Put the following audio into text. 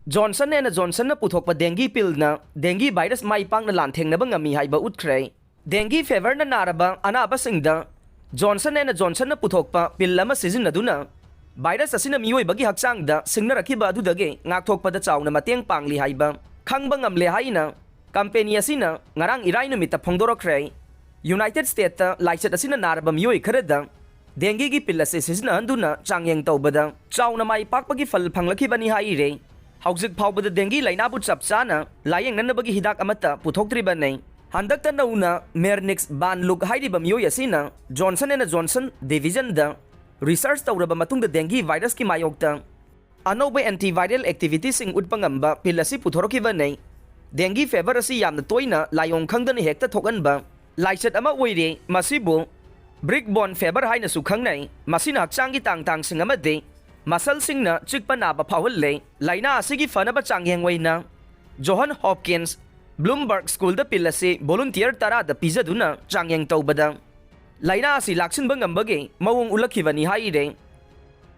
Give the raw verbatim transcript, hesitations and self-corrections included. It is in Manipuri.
Johnson and Johnsonꯅ ꯄꯨꯊꯣꯛꯄ dengue pillꯅ dengue virus ꯃꯥꯏ ꯄꯥꯛꯅ ꯂꯥꯟꯊꯦꯡꯅꯕ ꯉꯝꯃꯤ ꯍꯥꯏꯕ ꯎꯠꯈ꯭ꯔꯦ꯫ Dengue feverꯅ ꯅꯥꯔꯕ ꯑꯅꯥꯕꯁꯤꯡꯗ Johnson and Johnsonꯅ ꯄꯨꯊꯣꯛꯄ pill ꯑꯃ ꯁꯤꯖꯤꯟꯅꯗꯨꯅ virus ꯑꯁꯤꯅ ꯃꯤꯑꯣꯏꯕꯒꯤ ꯍꯛꯆꯥꯡꯗ ꯁꯤꯡꯅꯔꯛꯈꯤꯕ ꯑꯗꯨꯗꯒꯤ ꯉꯥꯛꯊꯣꯛꯄꯗ ꯆꯥꯎꯅ ꯃꯇꯦꯡ ꯄꯥꯡꯂꯤ ꯍꯥꯏꯕ ꯈꯪꯕ ꯉꯝꯂꯦ ꯍꯥꯏꯅ company ꯑꯁꯤꯅ ꯉꯔꯥꯡ ꯏꯔꯥꯏ ꯅꯨꯃꯤꯠꯇ ꯐꯣꯡꯗꯣꯔꯛꯈ꯭ꯔꯦ꯫ United Statesꯇ ꯂꯥꯏꯆꯠ ꯑꯁꯤꯅ ꯅꯥꯔꯕ ꯃꯤꯑꯣꯏ ꯈꯔꯗ dengueꯒꯤ pill ꯑꯁꯤ ꯁꯤꯖꯤꯟꯅꯍꯟꯗꯨꯅ ꯆꯥꯡꯌꯦꯡ ꯇꯧꯕꯗ ꯆꯥꯎꯅ ꯃꯥꯏ ꯄꯥꯛꯄꯒꯤ ꯐꯜ ꯐꯪꯂꯛꯈꯤꯕꯅꯤ ꯍꯥꯏꯔꯦ꯫ ꯍꯧꯖꯤꯛ ꯐꯥꯎꯕꯗ dengue ꯂꯥꯏꯅꯥꯕꯨ ꯆꯞ ꯆꯥꯅ ꯂꯥꯌꯦꯡꯅꯅꯕꯒꯤ ꯍꯤꯗꯥꯛ ꯑꯃꯠꯇ ꯄꯨꯊꯣꯛꯇ꯭ꯔꯤꯕꯅꯤ꯫ ꯍꯟꯗꯛꯇ ꯅꯧꯅ Mernix Van Luc ꯍꯥꯏꯔꯤꯕ ꯃꯤꯑꯣꯏ ꯑꯁꯤꯅ Johnson and Johnson divisionꯗ research ꯇꯧꯔꯕ ꯃꯇꯨꯡꯗ dengue virusꯀꯤ ꯃꯥꯌꯣꯛꯇ ꯑꯅꯧꯕ antiviral activityꯁꯤꯡ ꯎꯠꯄ ꯉꯝꯕ pill ꯑꯁꯤ ꯄꯨꯊꯣꯔꯛꯈꯤꯕꯅꯤ꯫ Dengue fever ꯑꯁꯤ ꯌꯥꯝꯅ ꯇꯣꯏꯅ ꯂꯥꯏꯑꯣꯡ ꯈꯪꯗꯅ ꯍꯦꯛꯇ ꯊꯣꯛꯍꯟꯕ ꯂꯥꯏꯆꯠ ꯑꯃ ꯑꯣꯏꯔꯦ꯫ ꯃꯁꯤꯕꯨ brick bone fever ꯍꯥꯏꯅꯁꯨ ꯈꯪꯅꯩ꯫ ꯃꯁꯤꯅ ꯍꯛꯆꯥꯡꯒꯤ ꯇꯥꯡ ꯇꯥꯡꯁꯤꯡ ꯑꯃꯗꯤ muscleꯁꯤꯡꯅ ꯆꯤꯛꯄ ꯅꯥꯕ ꯐꯥꯎꯍꯜꯂꯦ꯫ ꯂꯥꯏꯅꯥ ꯑꯁꯤꯒꯤ ꯐꯅꯕ ꯆꯥꯡꯌꯦꯡ ꯑꯣꯏꯅ John Hopkins Bloomberg Schoolꯗ pill ꯑꯁꯤ volunteer ꯇꯔꯥꯗ ꯄꯤꯖꯗꯨꯅ ꯆꯥꯡꯌꯦꯡ ꯇꯧꯕꯗ ꯂꯥꯏꯅꯥ ꯑꯁꯤ ꯂꯥꯛꯁꯤꯟꯕ ꯉꯝꯕꯒꯤ ꯃꯑꯣꯡ ꯎꯠꯂꯛꯈꯤꯕꯅꯤ ꯍꯥꯏꯔꯦ꯫